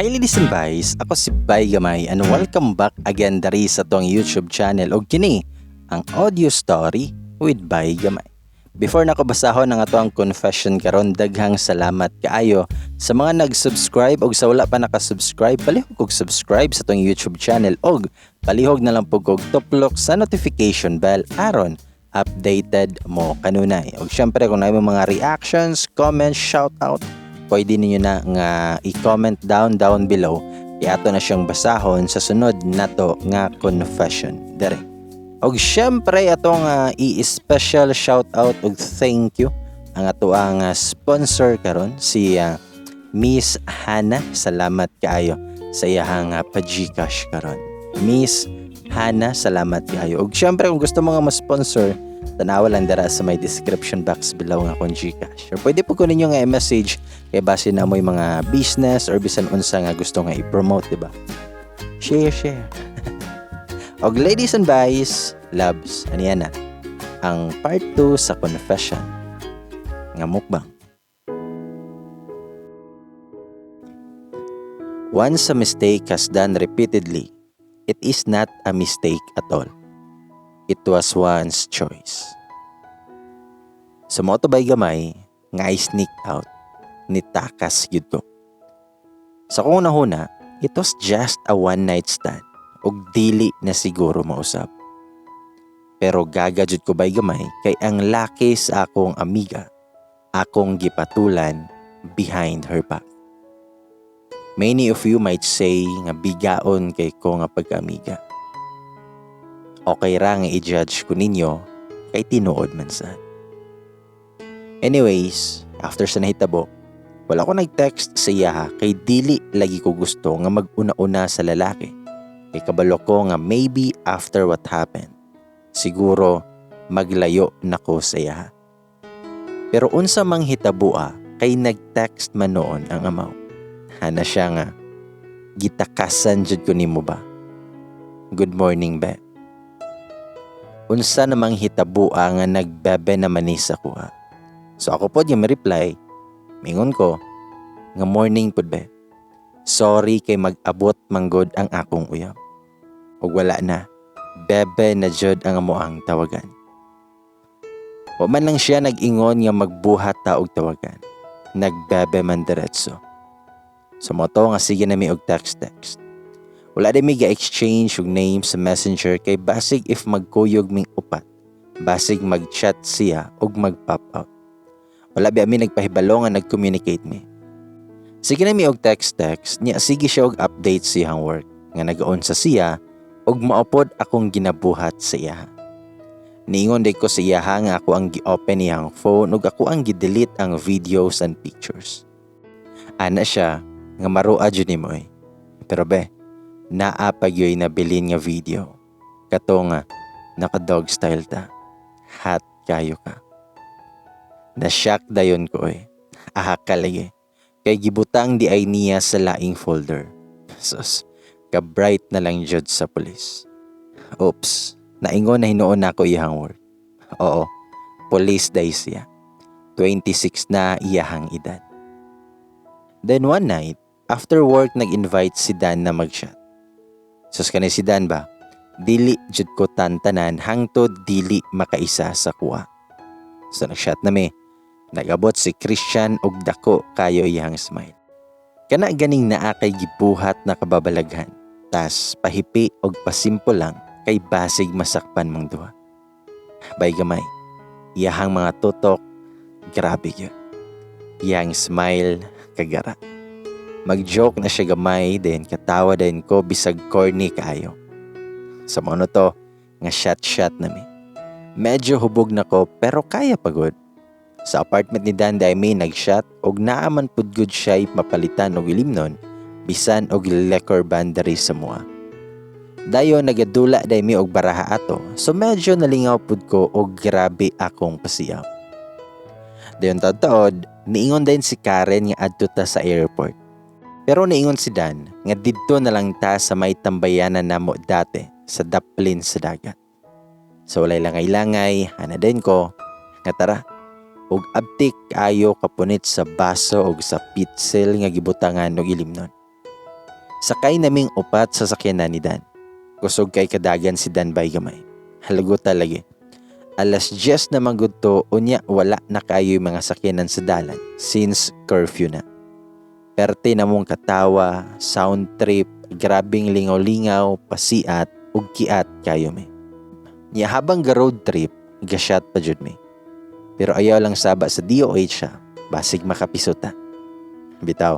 Hi, ladies and guys, ako si Bay Gamay and welcome back again dari sa atong YouTube channel og kini ang audio story with Bay Gamay. Before nako basahon ang atoang confession karon, daghang salamat kaayo sa mga nag-subscribe og sa wala pa naka-subscribe, palihog og subscribe sa atong YouTube channel og palihog na lang pud og tuplok sa notification bell aron updated mo kanunay. Og syempre, kung naa mo mga reactions, comments, shout out, pwede ninyo na nga i-comment down down below kay ato na siyang basahon sa sunod nato nga confession dere. Og syempre, atong i-special shout out og thank you ang ato ang sponsor karon, si Miss Hannah. Salamat kaayo sa iyahang pa-GCash karon. Miss Hannah, salamat kaayo. Og syempre, kung gusto mo nga ma-sponsor, tanawa lang dara sa may description box below nga akong GCash. Or pwede pod ko ninyo nga i-message kay base na mo'y mga business or bisan unsa nga gusto nga i-promote, di ba? Share, share. Og ladies and guys, loves, aniya na ang part 2 sa confession nga mukbang. Once a mistake has done repeatedly, it is not a mistake at all. It was one's choice. Sa mao to, bay gamay, nga I sneak out, nitakas gyud ko. Sa akong nahuna, it was just a one night stand ug dili na siguro mausab. Pero gaga jud ko, bay gamay, kay ang laki sa akong amiga, akong gipatulan behind her back. Many of you might say nga bigaon kay ko nga pagkaamiga. Okay ra nga i-judge ko ninyo kay tinuod man sad. Anyways, after sa nahitabo, wala ko nag-text sa iyaha kay dili lagi ko gusto nga mag-una-una sa lalaki. Kay kabalo ko nga maybe after what happened, siguro maglayo na ko sa iyaha. Pero unsa mang hitabua kay nag-text man noon ang amaw. Ana siya nga, "Gitakasan jud ko nimo ba? Good morning, be." Unsa namang hitabua nga nagbebe naman ni sa kuha. So ako pod yung reply, mingon ko, nga morning pod, be. Sorry kay mag-abot manggod ang akong uyab. Ug wala na, bebe na jud ang amoang tawagan. Wa man lang siya nag-ingon nga magbuhat ta og tawagan. Nagbebe man diretso. So mao to nga sige na mi og text text. Wala din mi ga-exchange og name sa Messenger kay basig if magkuyog ming upat, basig mag-chat siya og mag-pop out. Wala biya mi nagpahibalo nga nag-communicate mi. Sige na mi og text text niya, sige siya og update siyang work nga nagaunsa siya og maupod akong ginabuhat sa iya. Niingon day ko sa iyaha nga ako ang gi-open iyang phone ug ako ang gi-delete ang videos and pictures. Ana siya nga marua jud nimo eh. Pero be, naa pa gyoy nabilin nga video. Kato nga naka dog style ta. Hot kayo ka. Na-shock dayon ko eh. Ahak ka lagi. Kay gibutang di ay niya sa laing folder. Sus, ka-bright na lang jud sa pulis. Oops, naingon na hinuon nako iyang work. Oo, police day siya. 26 na iyahang edad. Then one night, after work, nag-invite si Dan na mag-shot. Sus, kani si Dan ba? Dili jud ko tantanan hangtod dili makaisa sa kuha. So nag-shot na mi. Nagabot si Christian og dako kayo iyang smile. Kana ganing naa kay gibuhat na kababalaghan. Tas pahipi og pasimple lang kay basig masakpan mong duha. Bay gamay, iyahang mga tutok, grabe gyud. Iyang smile, kagara. Mag-joke na siya gamay, then katawa din ko bisag corny kaayo. Sa mga to, nga shot-shot na mi. Medyo hubog na ko pero kaya pagod. Sa apartment ni Dan may nag-shot og naa man pud gud siya mapalitan og ilimnon bisan og liquor ban diri sa mua. Dayon nagadula day mi og baraha ato, so medyo nalingaw pud ko og grabe akong pasiyaw. Dayon taod-taod, niingon din si Karen nga adto ta sa airport. Pero niingon si Dan nga didto na lang ta sa may tambayanan namo dati sa daplin sa dagat. So walay langay-langay, ana din ko nga tara. Ug abtik kaayo kapunit sa baso og sa pitsil nga gibutangan og ilimnon. Sakay naming upat sa sakyanan ni Dan. Kusog kay kadagan si Dan bay gamay. Halagot talaga. Alas 10 na man gud to, unya wala na kayo yung mga sakyanan sa dalan since curfew na. Perte na mong katawa, sound trip, grabing lingaw-lingaw, pasiat, ug kiat kayo mi. Nya habang ga road trip, ga-shot pa jud mi. Pero ayaw lang saba sa DOH siya, basig makapisota. Bitaw,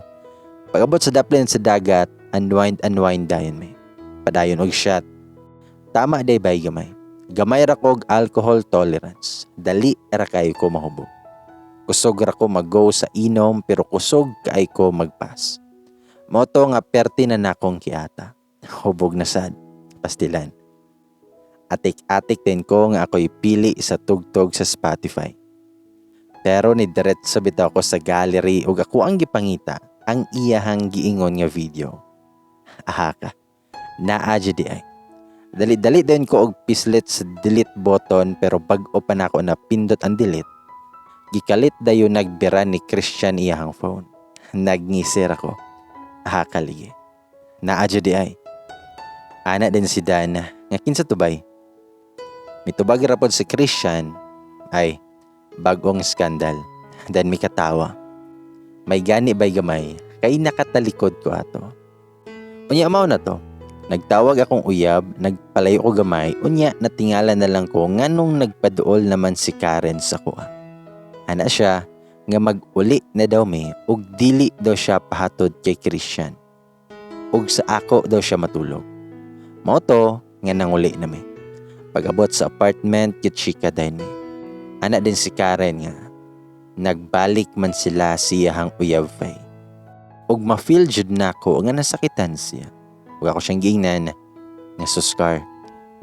pag-abot sa daplin sa dagat, unwind unwind dayon mi. Padayon og shot. Tama day bay gamay. Gamay ra kog alcohol tolerance. Dali ra kayo ko mahubog. Kusog ra ko mag-go sa inom pero kusog kaay ko magpas. Moto nga perti na nakong kiata. Hubog na sad. Pastilan. Atik-atik din ko nga ako'y pili sa tugtog sa Spotify. Pero ni diretso bitaw ko sa gallery ug ako ang gipangita ang iyahang giingon nga video. Aha ka. Naa jud di ay. Dali-dali din ko og pislit sa delete button pero bag-o pa nako na pindot ang delete. Gikalit dayon nagbira ni Christian iyahang phone. Nagngisir ako. Aha ka ligi. Naa jud di ay. Ana din si Dan nga kinsa tubay. Mitubag ra pod si Christian ay bagong skandal. Dan mikatawa. May gani bay gamay kay nakatalikod ko ato. Unya mao na to. Nagtawag akong uyab, nagpalayo ko gamay, unya natingala na lang ko nganong nagpaduol naman si Karen sa kuha. Ana siya nga mag-uli na daw mi ug dili daw siya pahatod kay Christian. Ug sa ako daw siya matulog. Mao to nga nanguli na mi. Pag-abot sa apartment, gitsika dayon mi. Ana din si Karen nga nagbalik man sila siyahang uyab fay. Ug ma-feel jud nako nga nasakitan siya. Ug ako siyang giingnan nga suskar.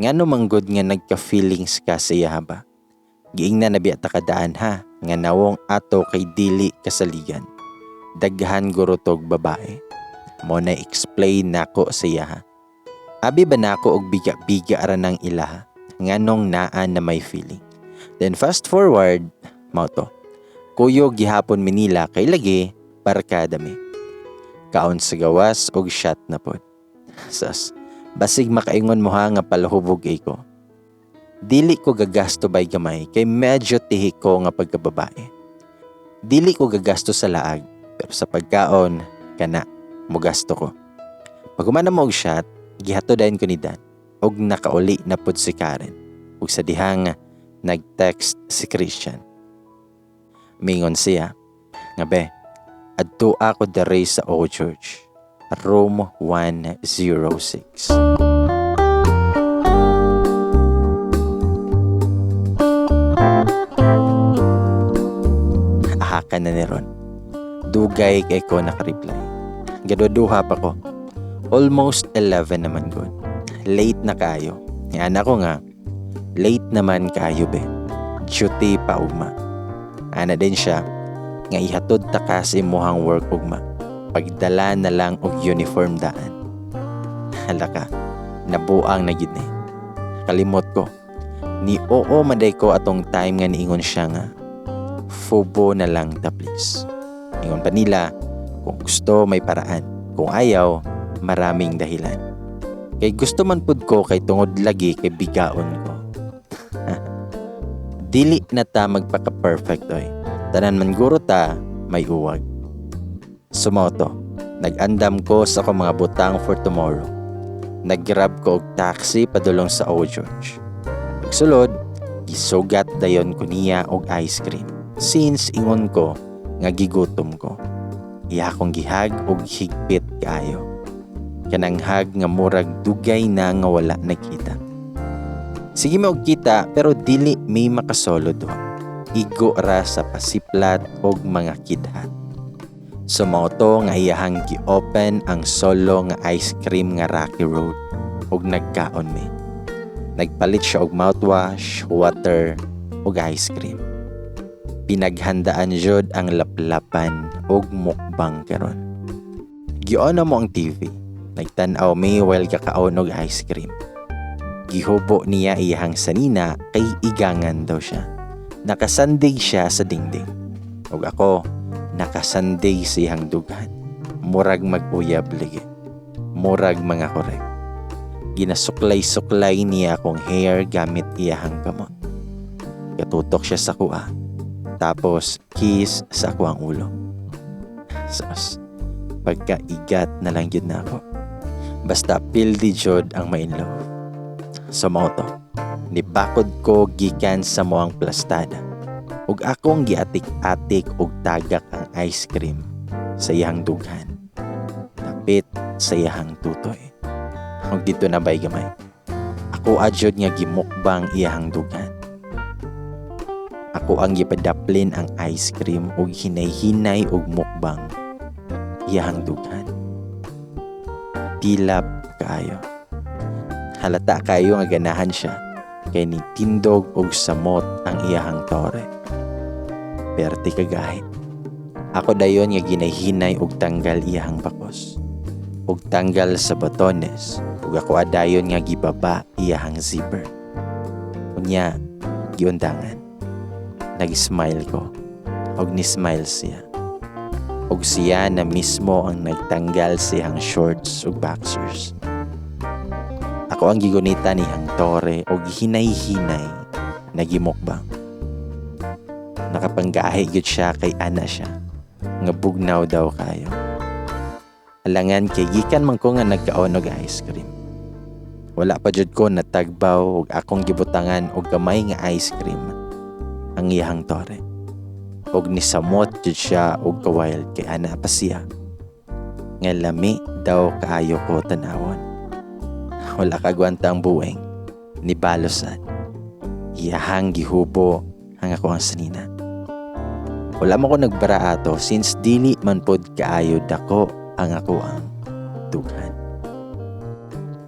Ngano manggod nga nagka-feelings ka sa iya ba? Giingnan na biya ta kadaan ha nga nawong ato kay dili kasaligan. Daghan guro tog babae. Mo na explain nako sa iya ha. Abi ba nako og biga-biga ra ng ilaha nganong naa na may feeling. Then fast forward, mao to. Kuyog gihapon Manila kay lagi barkada mi. Kaon sa gawas og shot na pod. Sas, basig makaingon mo ha nga palahubog ko. Dili ko gagasto bay gamay kay medyo tihi ko nga pagkababae. Dili ko gagasto sa laag pero sa pagkaon kana mogasto ko. Pag humana mo og shot, gihato dayon ko ni Dan og nakauli na pud si Karen. Ug sa dihang nag-text si Christian. Mingon siya, nga be, adto ako dere sa O Church, room 106. Aha ka na ni Ron. Dugay kay ko nakareply. Gaduduha pa ko. Almost 11 naman gud. Late na kayo. Nga ko nga, late naman kayo be. Duty pa ugma. Ana din siya, nga ihatod ta ka sa imuhang work ugma. Pagdala na lang og uniform daan. Hala ka, nabuang na gid ni. Kalimot ko. Ni oo maday ko atong time nga niingon siya nga, fubo na lang ta please. Ingon pa nila, kung gusto may paraan, kung ayaw, maraming dahilan. Kay gusto man pud ko kay tungod lagi kay bigaon ko. Dili na ta magpaka-perfect oy. Tanan man guro ta may uwag. Sumoto, nag-andam ko sa akong mga butang for tomorrow. Nag-grab ko og taxi padulong sa O George. Pagsulod, gisugat dayon ko niya og ice cream. Since ingon ko nga gigutom ko. Iya akong gihag og higpit kaayo. Kanang hag nga murag dugay na nga wala nagkita. Sige mo og kita pero dili may makasolo duha. Igo ra sa pasiplat og mga kidhat. Sumoto nga iyahang gi-open ang solo nga ice cream nga Rocky Road og nagkaon mi. Nagpalit siya og mouthwash, water ug ice cream. Pinaghandaan jud ang laplapan og mukbang karon. Giona mo ang TV. Nagtan-aw mi while kakaon og ice cream. Gihubo niya iyahang sanina kay igangan daw siya. Nakasandig siya sa dingding. Ug ako, nakasandig sa iyang dughan. Murag mag-uyab lagi. Murag mga korek. Ginasuklay-suklay niya akong hair gamit iyahang kamot. Katutok siya sa kuha. Tapos kiss sa akuang ulo. Sus, pagkaigat na lang yun na ako. Basta pildi jud ang ma-in love. So mao to, nibakod ko gikan sa moang plastada. Ug akong giatik-atik og tagak ang ice cream sa iyang dughan. Dapit sa iyang tutoy. Ug dito na bay gamay. Ako adyod nga gimukbang iyang dughan. Ako ang gipadaplin ang ice cream ug hinay-hinay og mukbang iyang dughan. Tilap kaayo. Halata kayo nga ganahan siya kay ni tindog og samot ang iyahang tore. Perti kagahi. Ako dayon nga ginahinay og tanggal iyahang bakos. Og tanggal sa botones ug ako adayon nga gibaba iyahang zipper. Unya giundangan. Nag-smile ko og ni-smile siya. Og siya na mismo ang nagtanggal sa iyang shorts ug boxers. Ako ang gigunita niyang tore og hinay-hinay nagimukbang. Nakapanggahi gyud siya kay ana siya nga bugnaw daw kayo. Alangan kay gikan man ko nga nagkaon og ice cream. Wala pa jud ko natagbaw og akong gibutangan og gamay nga ice cream ang iyahang tore. Og nisamot jud siya og kawild kay ana pa siya nga lami daw kaayo ko tanawon. Wala kagwanta ang buweng ni balosad. Iyahang gihubo ang ako ang sanina. Wala mo ko nagbara ato since dili man pod kaayo dako ang ako ang dughan.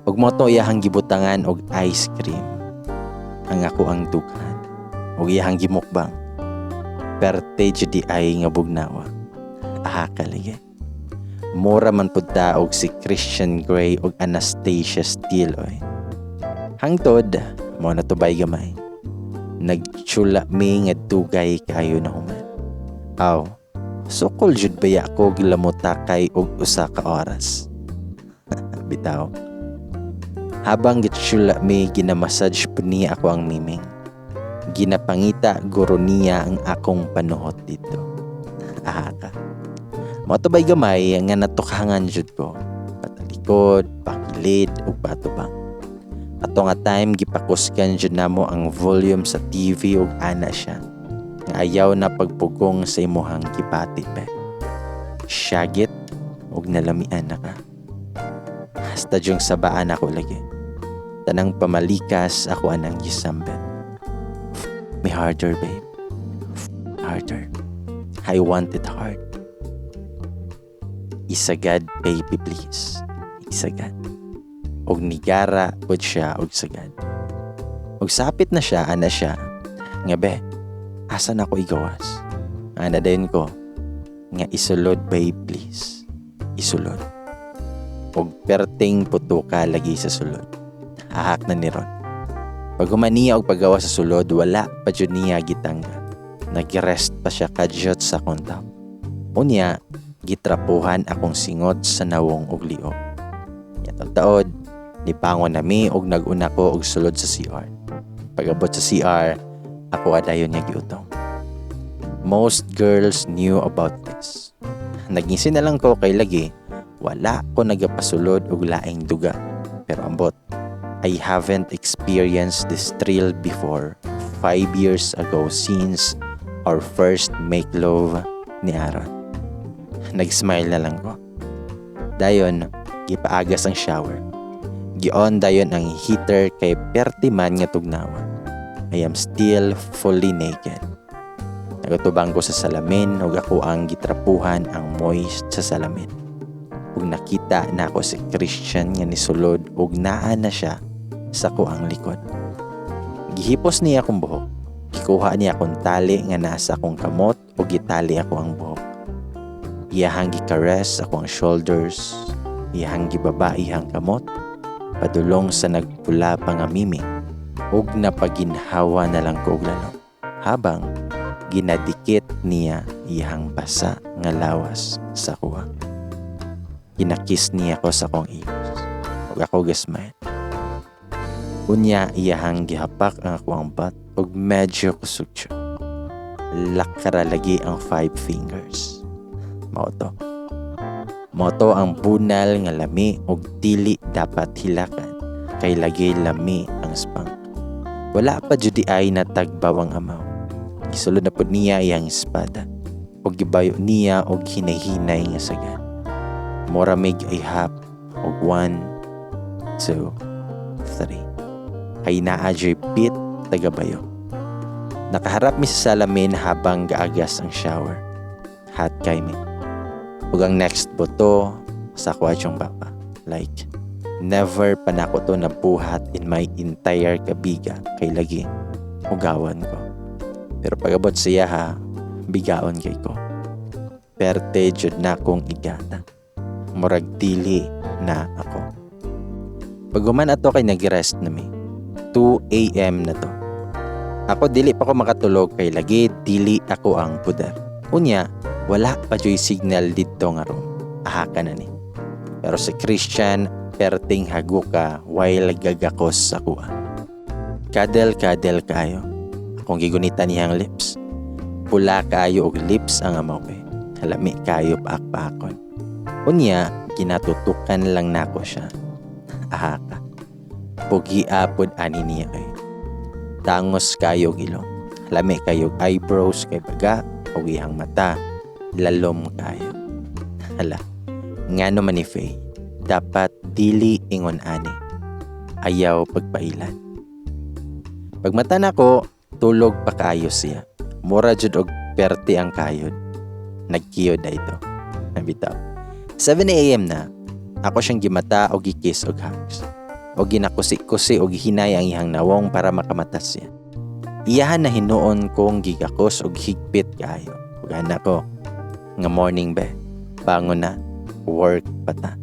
Ug mo to iyahang gibutangan og ice cream ang ako ang dughan ug iyahang gimukbang. Perte jud di ay nga bugnawa. Aha ka lagi. Mura man pud ta og si Christian Grey og Anastasia Steele oy. Hangtod mo na tubay gamay. Nagtsula mi nga dugay kayo na human. Aw, sukol jud baya ko gilamutakay og usa ka oras. Bitaw. Habang gitsula mi, ginamassage po niya ako ang miming. Ginapangita guro niya ang akong panuhot dito. Aha ka. Mao to bay gamay nga natukangan jud ko. Patalikod, pakilid ug patubang. Ato nga time gipakusgan jud namo ang volume sa TV ug ana siya nga ayaw na pagpugong sa imuhang gibati pe. Syagit ug nalamian na ka. Hasta yung sabaan ako lagi. Tanang pamalikas ako anang gisambit. F me harder, babe. F harder. I want it hard. Isagad, baby, please. Isagad. Og nigara pod siya og sagad. Og sapit na siya, ana siya. Nga be, asa na ko igawas? Ana dayon ko, nga isulod, babe, please. Isulod. Og perting putuka lagi sa sulod. Ahak na ni Ron. Pag humaniya og paggawa sa sulod, wala pa jud niya gitanggal. Nag-rest pa siya kadyot sa akong top. Unya, gitrapuhan akong singot sa nawong og liog. Yatag taod, nibangon nami og nag-una ko og sulod sa CR. Pag-abot sa CR, ako adayon niya giutong. Most girls knew about this. Nagngisi na lang ko kay lagi, wala ko nagapasulod og laing duga. Pero ambot, I haven't experienced this thrill before 5 years ago since our first make love ni Aaron. Nag-smile na lang ko. Dayon, gipaagas ang shower. Gion dayon ang heater kay perti man nga tugnawa. I am still fully naked. Nagatubang ko sa salamin ug ako ang gitrapuhan ang moist sa salamin. Ug nakita na ako si Christian nga nisulod ug naa na siya sa kuang likod. Gihipos niya akong buhok. Gikuha niya akong tali nga nasa akong kamot ug gitali ako ang buhok. Iyahang gi-caress ako ang shoulders, iyahang gibaba iyang kamot, padulong sa nagpula pa nga mimi, ug napaginhawa na lang ko og lalom. Habang ginadikit niya iyang basa nga lawas sa kuha. Ginakiss niya ko sa akong ears. Ug ako ga-smile. Unya iyahang gihapak ang akoang butt ug medyo kusog siya. Lakara lagi ang five fingers. Mao to. Mao to ang bunal nga lami ug dili dapat hilakan kay lagi lami ang spunk. Wala pa jud ay natagbaw ang amaw. Gisulod na pud niya iyang espada ug gibayo niya og hinay-hinay nga sagad. Mura mig ihap og 1, 2, 3. Kay naa juy beat tagabayo. Nakaharap mi sa salamin habang gaagas ang shower. Hot kay mi. Ug ang next buto sa akoang baba. Like, never pa nako to nabuhat in my entire kabiga kay lagi hugawan ko. Pero pag-abot siya ha, bigaon kay ko. Perte jud na akong igata. Murag dili na ako. Paghuman ato kay nag-rest na mi. 2 a.m. na to. Ako dili pa ko makatulog kay lagi dili ako ang puder. Unya, wala pa juy signal didto nga room. Aha ka na ni. Pero si Christian, perting haguka while gagakos sa kuha. Cuddle-cuddle kayo. Akong gigunitan niyang lips. Pula kayo og lips ang amaw eh. Lami kayo paakpaakon. Unya, ginatutukan lang nako siya. Aha ka. Pugia pod ani niya kay. Tangos kayo og ilong. Lami kayo og eyebrows kay baga og iyang mata. Lalom kayo. Hala. Ngano man ni Faye, dapat dili ingon ani. Ayaw pagpailan. Pagmata nako, tulog pa kaayo siya. Mura jud og perte ang kayod. Nagkiyod na ito. Nabitaw. 7 a.m. na, ako siyang gimata og gikiss og hugs. O ginakusi-kusi og hinay ang iyang nawong para makamata siya. Iyahan na hinuon kong gigakos og higpit kaayo. Ug ana ko, nga morning be, bangon na, work pa ta.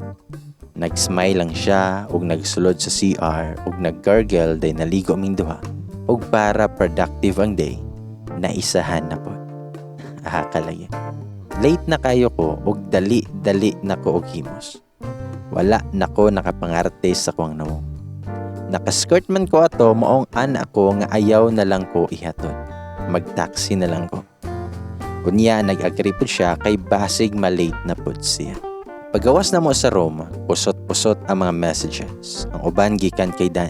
Nag-smile lang siya ug nagsulod sa CR ug nag-gargle day naligo ming duha ug para productive ang day, naisahan na po. Aha kalagi. Late na kayo ko ug dali-dali na ko og himos. Wala na ko nakapangarte sa kuang nawong. Naka-skirt man ko ato maong ana ko nga ayaw na lang ko ihatod. Mag-taxi na lang ko. Unya nag-agree pud siya kay basig malate na pud siya. Pagawas na mo sa room, pusot-pusot ang mga messages. Ang uban gikan kay Dan,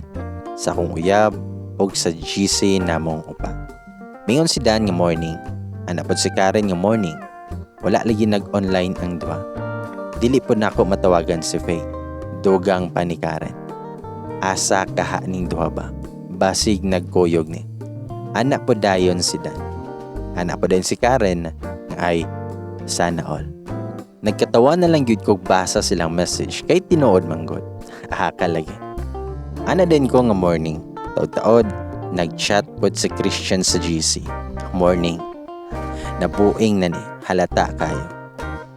sa akong uyab ug sa GC namong upa. Mingon si Dan nga morning, ana pod si Karen nga morning. Wala lagi nag-online ang duha. Dili po nako matawagan si Faye. Dugang pa ni Karen. Asa kaha ning duha ba? Basig nagkuyog ni. Ana po dayon si Dan. Ana po dayon si Karen nga ay sana all. Nagkatawa na lang gyud kog basa silang message kay tinuod manggod. Aha ka lagi. Ana din ko nga morning. Taod-taod, nag-chat pod si Christian sa GC. Morning. Nabuing na ni, halata kayo.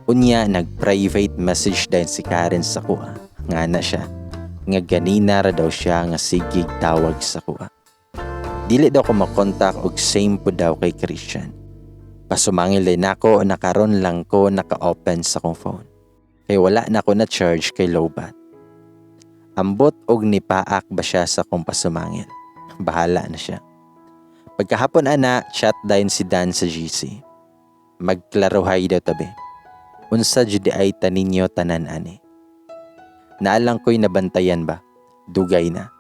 Unya, nag-private message din si Karen sa kuha. Nga na siya. Nga ganina ra daw siya nga sigig tawag sa kuha. Dili daw ko makontak og same po daw kay Christian. Pasumangil din nako na karon lang ko naka-open sa kong phone. Kay wala na ko na charge kay low bat. Ambot og nipaak ba siya sa kong pasumangil. Bahala na siya. Pagkahapon ana, chat dayon si Dan sa GC. Magklarohay daw tabi. Unsa jud ay taninyo tanan ani. Naalang ko'y nabantayan ba? Dugay na.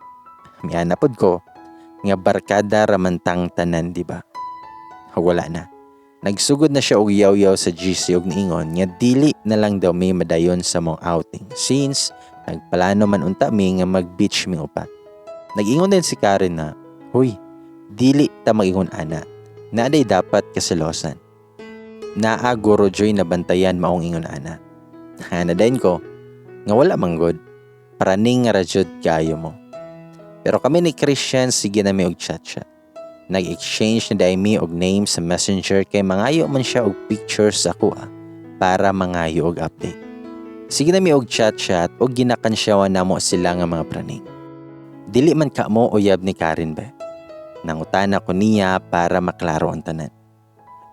Miana pod ko nga barkada ramantang tanan, di ba? Wala na. Nagsugod na siya og yaw-yaw sa GC og niingon nga dili na lang daw may madayon sa mong outing since nagplano man unta mi nga mag-beach mi upat. Nag-ingon din si Karen na, "Huy, dili ta mag-ingon ana. Naaday dapat kasilosan. Naa guro joy nabantayan maong ingon ana." Hana din ko, nga wala manggod. Praning nga ra jud kayo mo. Pero kami ni Christian sige na mi og chat-chat. Nag-exchange na dahil mi og name sa Messenger kay mangayo man siya og pictures sa kuha para mangayo og update. Sige na mi og chat-chat og ginakansyawan namo sila nga mga praning. Dili man ka mo uyab ni Karen be. Nangutana ko niya para maklaro ang tanan.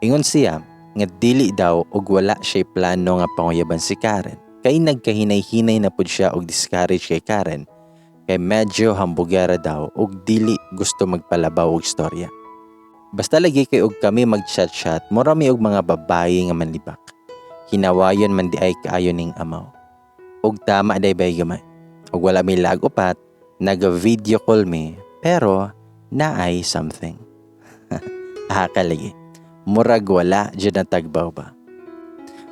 Ingon siya nga dili daw og wala siya plano nga panguyaban si Karen. Kay nagkahinay-hinay na pud siya og discourage kay Karen kay medyo hambugera daw og dili gusto magpalabaw og istorya. Basta lagi kay og kami mag-chat-chat, mura mi og mga babaye nga manlibak. Hinawayon man diay kaayo ning amaw. Og tama day bay gamay. Og wala mi lag upat, naga-video call mi, pero naay something. Aka lagi. Murag wala jud na tagbaw ba.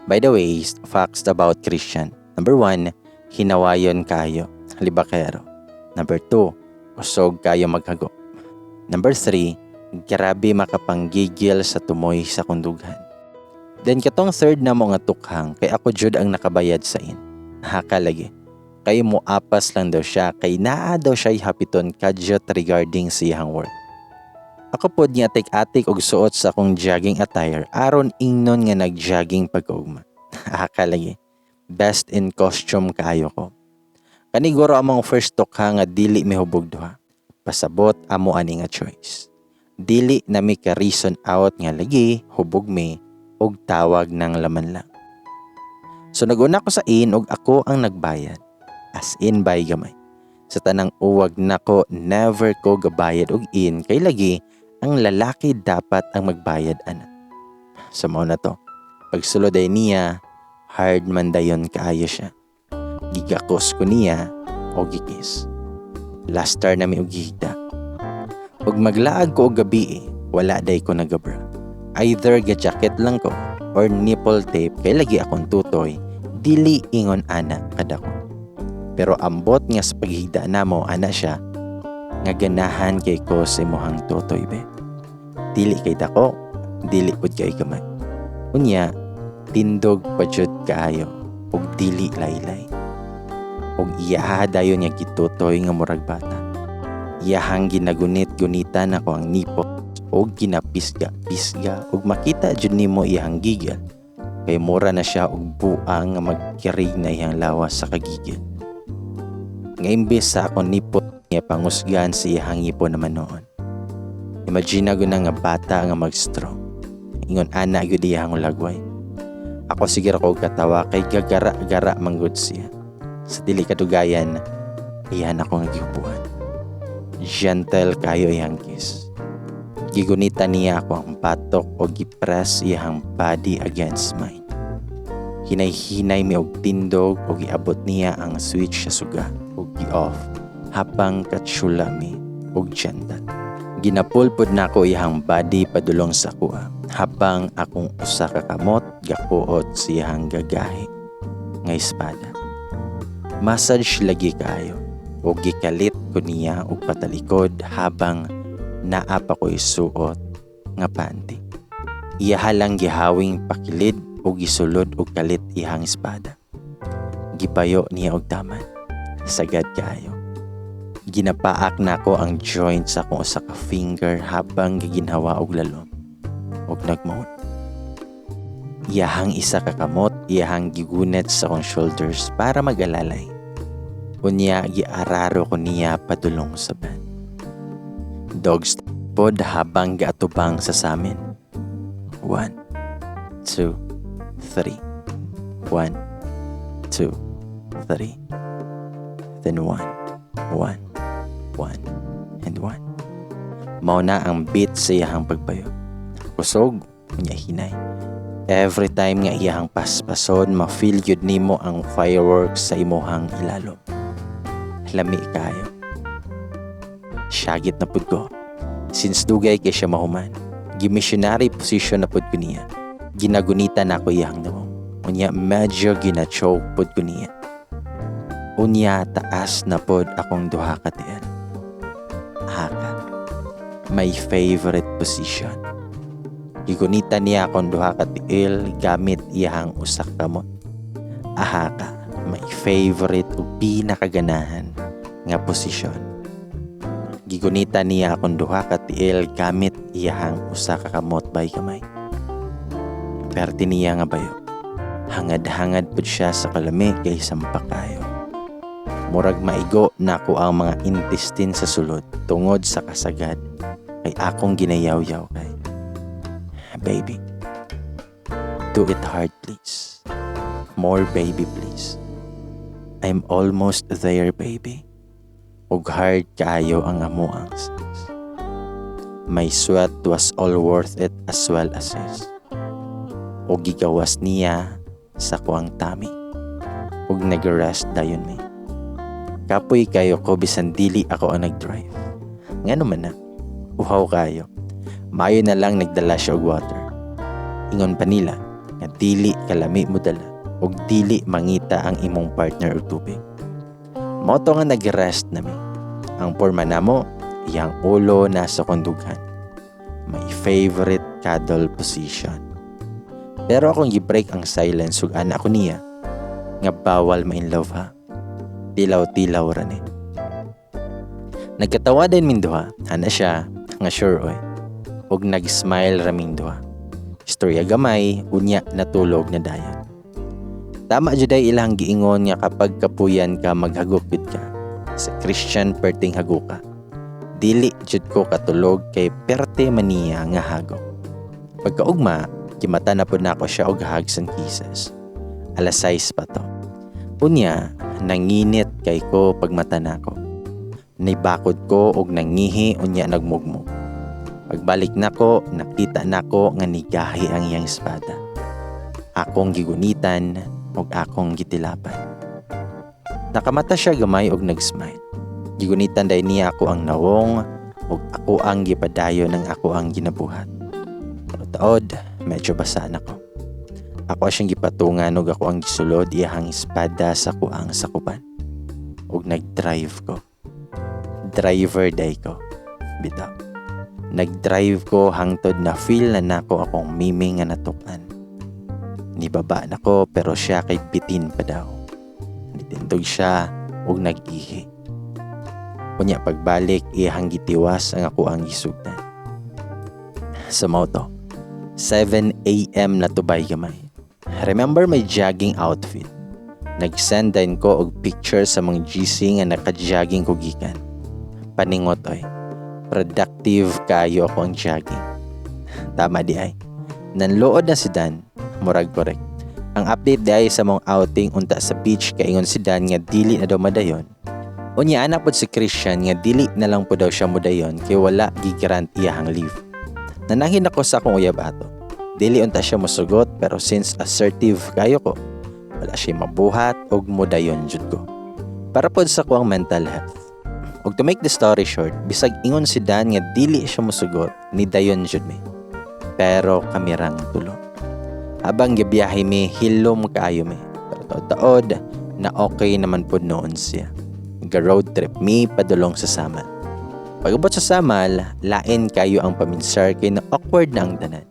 By the way, facts about Christian. Number 1, hinawayon kayo, libakero. Number 2, usog kayo maghago. Number 3, grabe makapanggigil sa tumoy sa kundughan. Then katong third na mo nga tukhang kay ako jud ang nakabayad sa inn. Haka lagi. Kay mo apas lang daw siya kay naa daw siya hapiton kadyot regarding sa iyang work. Ako pod nga atik-atik og suot sa akong jogging attire aron ingnon nga nag-jogging pagkaugma. Haka lagi. Best in costume kaayo ko. Kaniguro among first tukha nga dili mihubog duha. Pasabot amo ani nga choice. Dili na mi ka reason out nga lagi hubog mi og tawag ng laman lang. So naguna ko sa inn og ako ang nagbayad. As in by gamay. Sa tanang uwag nako, never ko gabayad og inn kay lagi ang lalaki dapat ang magbayad ana. Sa mao na to. Pagsulod ay niya, hard man dayon kaayo siya. Gigakos ko niya o gikis. Last star na mi og gihigda. Og maglaag ko og gabi eh, wala day ko nagabra. Either ga-jacket lang ko or nipple tape kay lagi akong tutoy, dili ingon ana kadako. Pero ambot nga sa paghigda namo ana siya nga ganahan kay ko sa imuhang tutoy be. Dili kay dako, dili pud kay gamay. Unya, tindog pa jud kaayo ug dili laylay. Ug iyaha dayon nga gitutoy nga murag bata. Iyahang ginagunit-gunitan ako ang nipple og ginapisga-pisga ug makita jud nimo iyahang gigil kay mura na siya og buang nga magkirig na iyang lawas sa kagigil. Nga imbes sa akong nipple nga pangusgan sa iyahang ngipon naman noon. Imagine na nga bata nga mag-strong. Ingon ana gyud iyahang lagway. Ako sige ra ko katawa kay gagara-gara manggod siya. Sa dili kadugayan, iyan ako nga gihubuan. Gentle kayo iyang kiss. Gigunita niya ako ang batok o gipress iyang body against mine. Hinay-hinay mi og tindog o giabot niya ang switch sa suga o gi-off habang katsula mi og gentle. Ginapulpod nako iyang body padulong sa kuha habang akong usa ka kamot gakuot siyang gagahi nga espada. Massage lagi kaayo o gikalit ko niya og patalikod habang naa pa ko'y suot nga panty. Iyaha lang gihawing pakilid o gisulod og kalit iyang espada. Gibayo niya og taman. Sagad kaayo. Ginapaak nako ang joint sa akong usa ka finger habang giginhawa og lalom og nagmoan. Iyahang isa ka kamot, iyahang gigunit sa akong shoulders para mag-alalay. Unya giararo ko niya padulong sa bed. Dogs pod habang gaatubang sa samin. 1, 2, 3. 1, 2, 3. Then 1, 1, 1, and 1. Mao na ang beat sa iyahang pagbayo. Kusog, unya hinay. Every time nga iyahang paspason, ma-feel yun nimo ang fireworks sa imuhang ilalom. Lami kayo. Syagit na pud ko. Since dugay kay siya mahuman, gimissionary position na pud ko niya. Ginagunita na ako iyahang nawong. Unya medyo gina-choke pud ko niya. Unya taas na pod akong duha ka tiil. Haka. My favorite position. Gigunita niya akong duha ka tiil gamit iyahang usa ka kamot. Ahaka, my favorite ug pinakaganahan nga posisyon. Gigunita niya akong duha ka tiil gamit iyahang usa ka kamot bay kamay. Perti niya nga bayo. Hangad-hangad pud siya sa kalami kay sampak kayo. Murag maigo nako ang mga intestine sa sulod tungod sa kasagad kay akong ginayaw-yaw kay. Baby, do it hard, please. "More, baby, please. I'm almost there, baby." Ug hard kaayo ang amoang sex. My sweat was all worth it as well as his. Ug gigawas niya sa akoang tummy. Ug nag-rest dayon mi. Kapoy kayo ko bisan dili ako ang nag-drive. Ngano man na? Uhaw kayo. Maayo na lang nagdala siya og water. Ingon pa nila nga dili kalami mo dala ug dili mangita ang imong partner og tubig. Mao to nga nag-rest na mi. Ang porma namo, iyang ulo nasa akong dughan. My favorite cuddle position. Pero akong gi-break ang silence ug ana ko niya nga bawal ma-in love ha. Tilaw-tilaw ra ni. Nagkatawa din min duha. Ana siya nga sure oy. Ug nag-smile ra ming duha. Istorya gamay, unya natulog na dayon. Tama jud ay ilang giingon nga kapag kapuyan ka, maghagok jud ka. Sa Christian perting haguka. Dili jud ko katulog kay perte man niya nga hagok. Pagkaugma, gimata na pud nako siya og hugs and kisses. Alas 6 pa to. Unya, nanginit kay ko pagmata nako. Nibakod ko og nangihi, unya nagmugmog. Pagbalik nako, nakita nako nga nigahi ang iyang espada. Akong gigunitan ug akong gitilapan. Nakamata siya gamay og nag-smile. Gigunitan dayon niya ako ang nawong ug ako ang gipadayon ng ako ang ginabuhat. Taod, medyo basa na ko. Ako siyang gipatungan ug ako ang gisulod iyahang espada sa akoang sakupan. Ug nag-drive ko. Driver day ko. Bitaw. Nag-drive ko hangtod na feel na nako akong mimi nga natukan. Nibaba na ko pero siya kay bitin pa daw. Nitindog siya ug nag-ihi. Unya pagbalik, iyahang gitiwas ang ako ang gisugdan. Sa mao to, 7 a.m. na tubay gamay. Remember my jogging outfit? Nag-send din ko og picture sa mga GC nga naka-jogging ko gikan. Paningot oy. Productive kayo ako ang jogging. Tama di ay. Nanluod na si Dan, murag correct. Ang update di ay sa mong outing unta sa beach, kaingon si Dan nga dili na daw madayon. Unya ana pod si Christian nga dili na lang po daw siya mudayon kay wala gigrant iyahang leave. Nanangin ako sa akong uyab ato. Dili unta siya mosugot pero since assertive kayo ko, wala siya mabuhat og mudayon jud ko. Para pod sa akoang mental health. Ug to make the story short, bisag ingon si Dan nga dili siya mosugot, ni dayon jud mi. Pero kami rang tulo. Habang gibiyahe mi, hilom kaayo mi. Pero taod-taod na okay naman pod noon siya. Ga-road trip mi padulong sa Samal. Pag-abot sa Samal, lain kayo ang paminsar kay na awkward na ang tanan.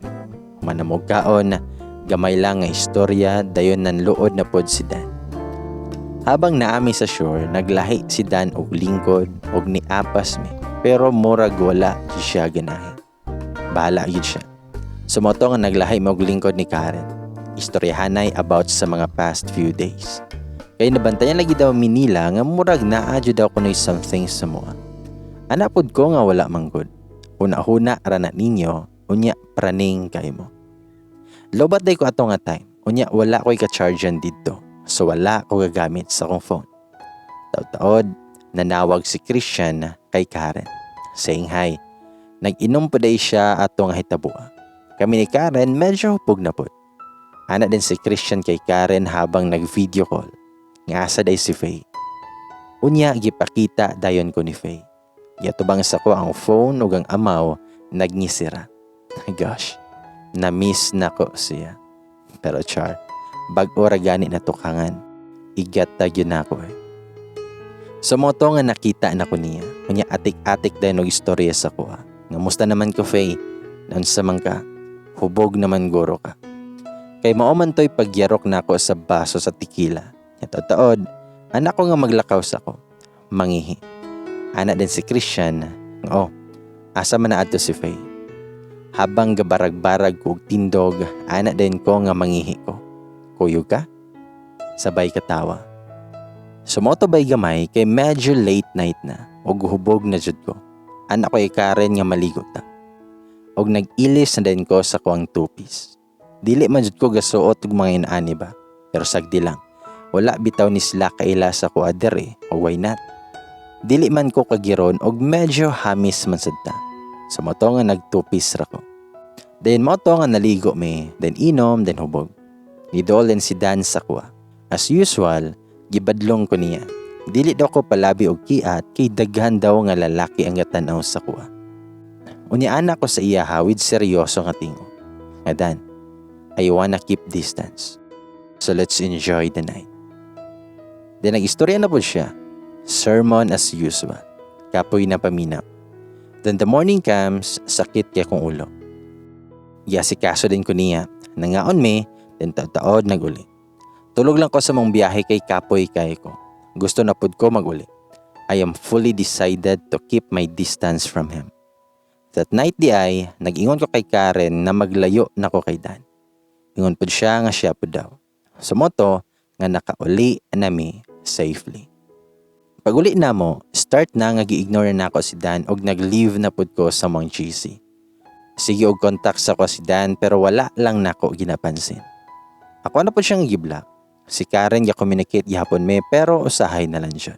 Manamog kaon, gamay lang nga istorya, dayon nanluod na pod si Dan. Habang naami sa shore, naglahi si Dan og lingkod og niapas mi. Pero murag wala jud siya ganahi. Bahala gyud siya. Sumoto nga naglahi mo og lingkod ni Karen. Istoryahanay about sa mga past few days. Kay nabantayan lagi daw Manila nga murag naa jud daw kunoy something sa mua. Ana pod ko nga wala man gud. Huna-huna ra na ninyo, unya praning kay mo. Lobat day ko ato nga time. Unya wala ko'y ka-chargean didto. So wala ko gagamit sa akong phone. Taod-taod, nanawag si Christian kay Karen, saying hi. Nag-inom pa day siya ato nga hitabua. Kami ni Karen medyo hupog na pod. Ana din si Christian kay Karen habang nag-video call. Nga asa day si Faye. Unya gipakita dayon ko ni Faye. Giatubang sa ko ang phone ug ang amaw nagngisira. Gosh, na-miss na ko siya. Pero char, bag-o ra gani na tukangan. Igat ta gyud na ako eh. Sa moto nga nakita na ko niya. Unya atik-atik dayon og istorya sa kuha. Ngamusta naman ko, Faye? Naunsa man ka? Hubog naman guro ka. Kay mao man to'y pagyarok nako sa baso sa tequila. Taod, anak ko nga maglakaw sa ko. Mangihi. Ana din si Christian, oh, asa man na adto si Faye? Habang gabarag-barag ko og tindog, ana din ko nga mangihi ko. Kuyog ka? Sabay katawa. Sumoto bay gamay kay medyo late night na ug hubog na jud ko. Ana ko kay Karen nga maligo ta. Og nag-ilis na din ko sa kuang two-piece. Dili man jud ko gasuot og mga inaani ba. Pero sagdi lang. Wala bitaw ni sila kaila sa kuha diri o why not? Dili man ko kagiron og medyo hamis man sad ta. So mao to nga nagtupis ra ko. Then mao to nga naligo mi, then inom, then hubog. Niduol din si Dan sa kuha. As usual, gibadlong ko niya. Dili daw ko palabi og kiat kay daghan daw nga lalaki ang gatanaw sa kuha. Unya ana ko sa iya with seryoso nga tingo. Nga, "Dan, I wanna keep distance. So let's enjoy the night." Then nag-istorya na po siya. Sermon as usual. Kapoy na paminaw. Then the morning comes, sakit kay akong ulo. Giasikaso din ko niya. Nangaon mi, then taod-taod naguli. Tulog lang ko sa mong biyahe kay kapoy kay ko. Gusto na pud ko maguli. I am fully decided to keep my distance from him. That night di ay, nag-ingon ko kay Karen na maglayo na ko kay Dan. Ingon pud siya nga siya pud daw. So mao to nga nakauli nami safely. Pag uli na mo, start na nga gi-ignore na ako si Dan og nag-leave na pud ko sa mong GC. Sige og contact sa ko si Dan pero wala lang nako ginapansin. Ako na pud siyang gi-block. Si Karen ga-communicate gihapon me pero usahay na lang siya.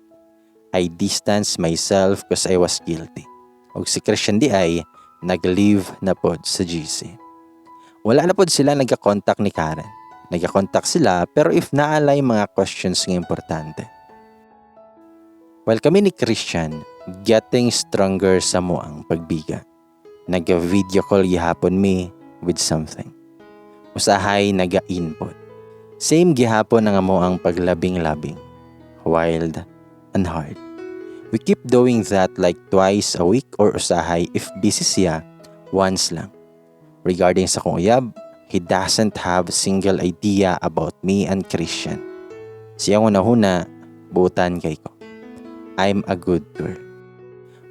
I distance myself 'cause I was guilty. Og si Christian di ay nag-leave na pod sa GC. Wala na pod sila nagka-contact ni Karen. Nagka-contact sila pero if naalay mga questions nga importante. While kami ni Christian, getting stronger sa mo ang pagbiga. Nag-video call gihapon mi with something. Usahay naga-input. Same gihapon ang amo ang paglabing-labing. Wild and hard. We keep doing that like twice a week or usahay if busy siya, once lang. Regarding sa kong uyab, he doesn't have single idea about me and Christian. Siya una-huna, buutan kay ko. I'm a good girl.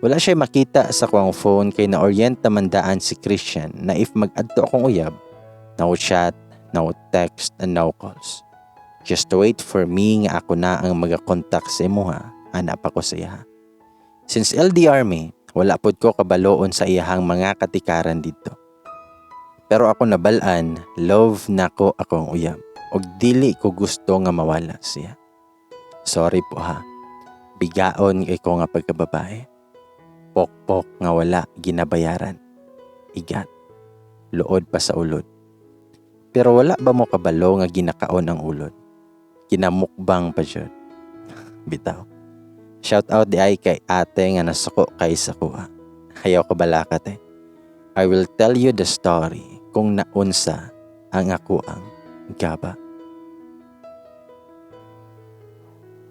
Wala siya makita sa kuang phone kay na-orient naman daan si Christian na if mag-adto akong uyab, no chat, no text, and no calls. Just wait for me nga ako na ang magakontak sa imuha, ana pa ko sa iyaha. Since LDR me, wala pod ko kabaloon sa iyahang mga katikaran dito. Pero ako nabalaan, love nako akong uyab. Og dili ko gusto nga mawala siya. Sorry po ha. Bigaon kay ko nga pagkababae. Pokpok nga wala ginabayaran. Igat. Luod pa sa ulod. Pero wala ba mo kabalo nga ginakaon ang ulod? Kinamukbang pa jud. Bitaw. Shout out di ay kay ate nga nasuko kay sa kuha. Ayaw ka balakat eh. I will tell you the story kung naunsa ang ako ang gaba.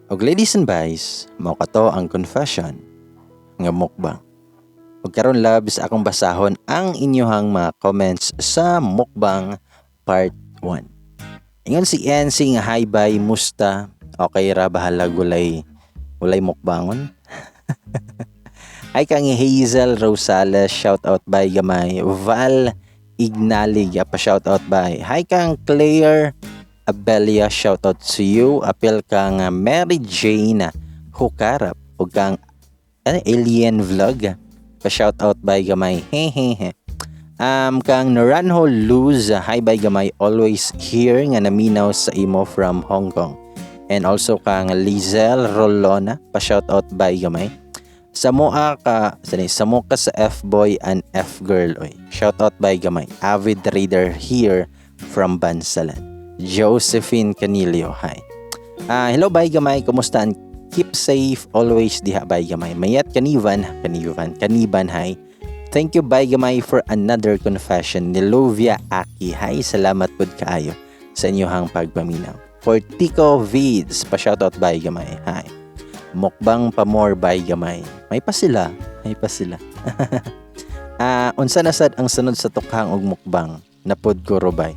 Og ladies and boys, mao kato ang confession nga mukbang. Ug karon, loves, akong basahon ang inyohang mga comments sa mukbang part 1. Ingon si NC nga, "Hi bye, musta? Okay ra, bahalag walay mukbangon." Hi kang Hazel Rosales, shout out by gamay. Val Ignalig, pa shout out by. Hi kang Claire Abelia, shout out to you. Apil kang Mary Jane Hukarap ug kang Alien Vlog. Pa shout out by gamay. Hehehe. Kang Naranjo Luz, hi by gamay, always here nga naminaw sa imo from Hong Kong. And also kang Lizelle Rolona, pa shout out by gamay. Samoa ka, sani, samo ka sa F-boy and F-girl oy. Shout out by gamay. Avid reader here from Bansalan. Josephine Canilio, hi. Hello bay gamay, kumusta? Keep safe always diha bay gamay. Mayat kanivan, kanivan, kaniban, hi. Thank you bay gamay for another confession ni Lovia Aki. Hi, salamat pud kaayo sa inyong pagpaminaw. Fortico Vids, pa shoutout bay gamay. Hi. Mukbang pa more bay gamay. May pa sila, may pa sila. Unsa na sad ang sunod sa tukhang og mukbang na pod ko bay.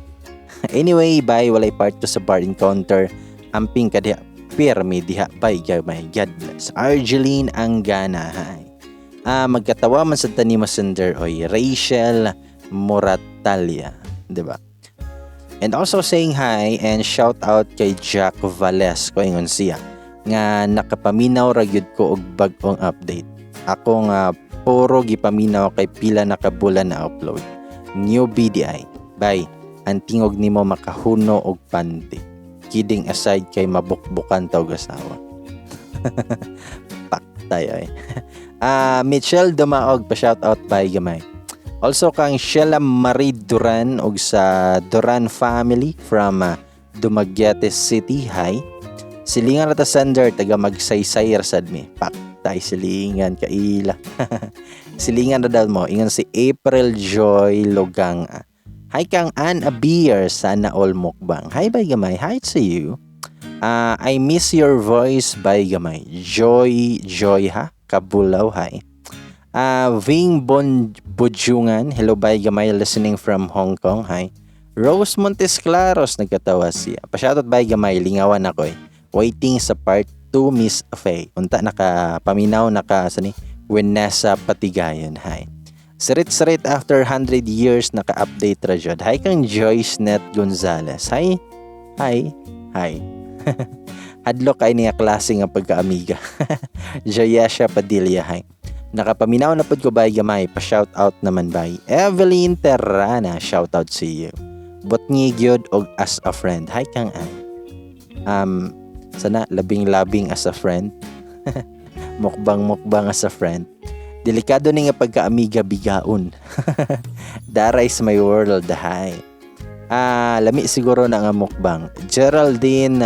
Anyway, bye, walay part 2 sa bar encounter. Amping ka diha pirmi diha bay gamay. God bless. Argeline Angana, hi. Magkatawa man sa tani mo sender oy Rachel Moratalia, 'di ba? And also saying hi and shout out kay Jack Valesco, ingon siya nga nakapaminaw ra gyud ko og bag-ong update. Ako nga puro gipaminaw kay pila na ka bulan na upload. New BDI. Bye. Ang tingog nimo makahuno og panty. Kidding aside, kay mabukbukan tawg asawa. Paktay ay. Michelle Dumaog, pa shout out by gamay. Also kang Sheila Marie Duran og sa Duran family from Dumaguete City. Hi. Silingan ra ta, sender, taga Magsaysay ra sad mi. Paktay, silingan kaila. Silingan ra daw mo. Ingon si April Joy Lugang. Hi kang Ann Abier, sana all mukbang. Hi, bay gamay. Hi to you. I miss your voice, bay gamay. Joy Joy ha. Kabulaw, hi. Ving Bon Bujungan, hello bay gamay, listening from Hong Kong, hi. Rose Montes Claros, nagkatawa siya. Pa-shoutout bay gamay, lingawan ako eh. Waiting sa part 2, Miss Faye. Unta naka paminaw naka sa ni Winesa Patigayon, hi. Sirit-sirit after 100 years naka-update ra jud. Hi kang Joyce Net Gonzales. Hi. Hi. Hi. Hadlok kay niya klase nga pagkaamiga. Joyesha Padilla, hi. Nakapaminaw na pud ko, bay gamay, pa shout out naman bay. Evelyn Terrana, shout out to you. Butngi gyud og as a friend. Hi kang ay. Sana labing-labing as a friend. Mukbang-mukbang as a friend. Delikado ni nga pagkaamiga, bigaon. Dara is my world, hi. Lami siguro na nga mukbang. Geraldine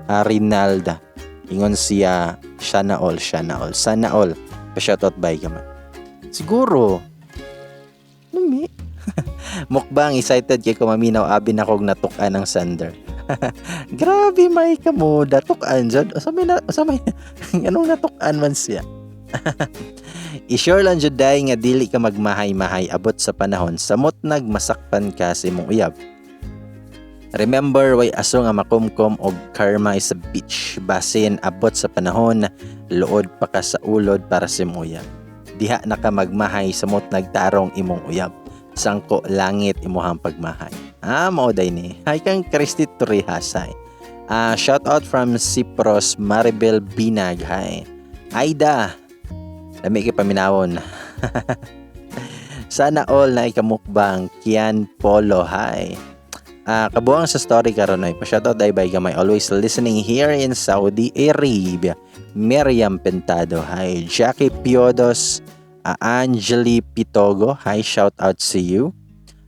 Rinalda. Ingon siya, siya na all, siya na all. Sana all. Pa-shoutout bay gamay. Siguro. Lami. Mukbang, excited kay kumaminaw, abi na kog natukan ang sender. Grabe may kamuda tukan jud. Asa may na, asa may anong natukan man siya? I-sure lang jud day nga dili ka magmahay-mahay, abot sa panahon samot nag masakpan ka sa imong uyab. Remember, way aso nga makumkom og karma is a bitch. Basin abot sa panahon luod pa ka sa ulod para sa imong uyab. Diha na ka magmahay samot nagtarong imong uyab. Sangko langit imuhang pagmahay. Mao day ni. Hi kang Christy Torrijas. Hi. Shout out from Cyprus, Maribel Binag. Hi. Aida. Lami kay paminawon. Sana all na ikamukbang. Kian Polo. Hi. Kabuang sa story karon ay pa-shoutout ay bay gamay, always listening here in Saudi Arabia. Miriam Pentado, hi. Jackie Piodos, Angeli Pitogo, hi, shout out to you.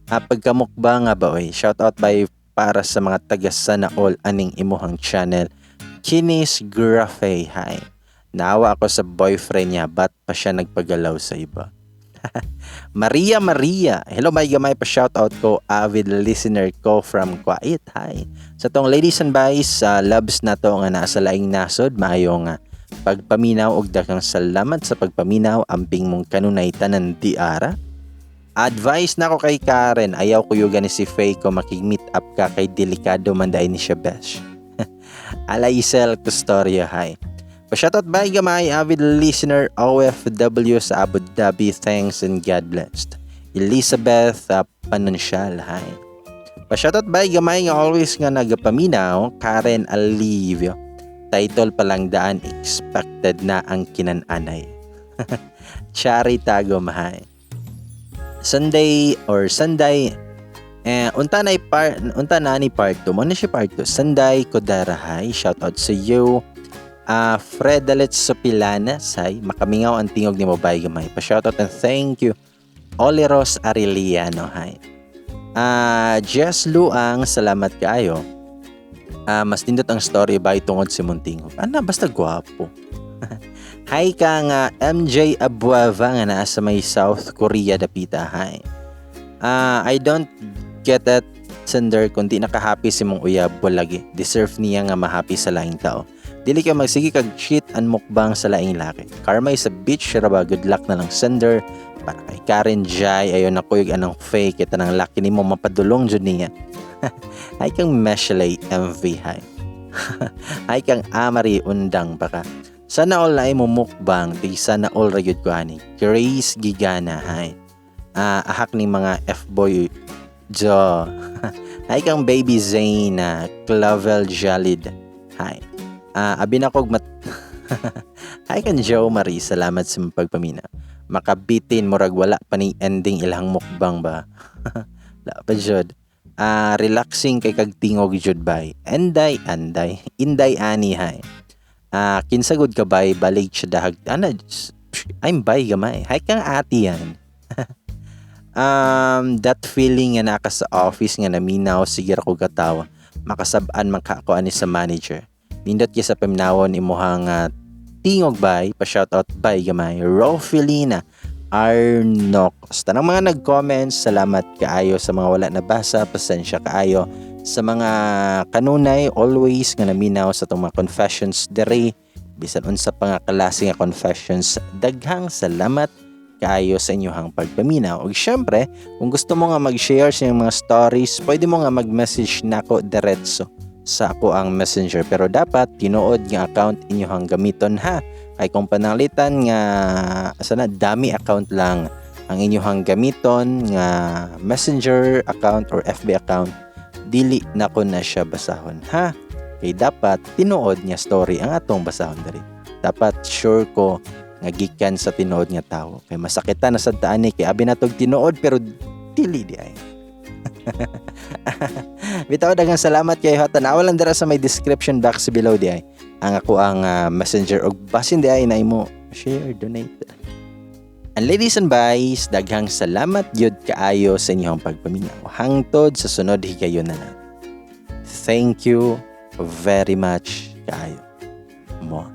Pagkamukbang nga ba oy, shout out by para sa mga taga sana all aning imuhang channel. Kinis Grafe, hi. Naawa ako sa boyfriend niya, ba't pa siya nagpagalaw sa iba? Maria Maria. Hello, may gamay, pa shoutout ko, avid listener ko from Kuwait. Hi. Sa tong ladies and boys, sa loves na to nga nasa laing nasod, maayong pagpaminaw og daghang salamat sa pagpaminaw, amping mong kanunay tanan diara. Advice na ko kay Karen, ayaw kuyugan ni si Faye ko makig-meet up ka kay delikado man dai ni siya, besh. Alaisel Custorio, hi. Pa-shoutout bay gamay, avid listener OFW sa Abu Dhabi. Thanks and God bless. Elizabeth Panancial, hi. Pa-shoutout bay gamay nga always nga nagapaminaw, Karen Alivio. Title pa lang daan, expected na ang kinananay. Chari Tagom, hi. Sunday or Sunday eh, unta na part, unta na ni part 2 mo na siya, part 2. Sunday Kodara, hi, shout out sa you. Fredalet Sopilanas, hi. Makamingaw ang tingog ni mo bay gamay. Pa-shoutout and thank you. Oliros Arellano, hi. Jess Luang, salamat kaayo. Mas nindot ang story bay tungod si Muntingog. Ana, basta gwapo. Hi ka nga MJ Abueva nga naa sa may South Korea dapita. Hi. I don't get it, sender, kung di naka-happy si mong uyab, lagi. Deserve niya nga ma-happy sa laing tao. Dili ka magsige kag cheat and mukbang sa laing laki. Karma is a bitch ra ba? Good luck na lang, sender. Para kay Karen Jai, ayon na kuyog anang fake kita ng laki nimo, mapadulong jud niya. Hi kang Meshley MV, hi. Hi kang Amari Undang baka. Sana all na mo mukbang, di sana all ra gyud ko ani. Grace Gigana, hi. Ahak ni mga F-boy Jo. Hi kang Baby Zane, Clavel Jalid. Hi. Abi na kog mat. Hi kang Joe Marie, salamat sa pagpamina. Makabitin, murag wala pa ni ending ilang mukbang ba. Wala pa jud. Relaxing kay kag tingog jud, bay. Enday anday inday ani hay. Kinsa gud ka, bay, balig siya dahag ana. I'm bay gamay. Hay kang ati yan. That feeling nga naka sa office nga naminaw, sige ra ko katawa. Makasab-an man ka ako ani sa manager. Nindot kay sa paminawon imuhang tingog, bay. Pa shoutout, bay, gamay. Rofelina Arnok. Sa tanang mga nag-comments, salamat kaayo. Sa mga wala nabasa, pasensya kaayo. Sa mga kanunay, always nga naminaw sa atong mga confessions dere, bisan unsa pa nga klase nga confessions, daghang salamat kaayo sa inyong pagpaminaw. Ug syempre, kung gusto mo nga mag-share sa inyong mga stories, pwede mo nga mag-message nako diretso sa ako ang Messenger, pero dapat tinuod nga account inyong gamiton ha, kay kung pananglitan nga sana dummy account lang ang inyong gamiton nga Messenger account or FB account, dili nako na siya basahon ha, kay dapat tinuod nga story ang atong basahon diri. Dapat sure ko nga gikan sa tinuod nga tawo, kay masakitan na sad ta ani, kay abi natog tinuod pero dili di ay. Bitaw, daghang salamat kay ha. Tanawa lang dira sa may description box below di ay ang ako ang Messenger og basin di ay na imo share, donate. And ladies and guys, daghang salamat gyud kaayo sa inyong pagpaminaw. Hangtod sa sunod higayon na na. Thank you very much kaayo. Mo.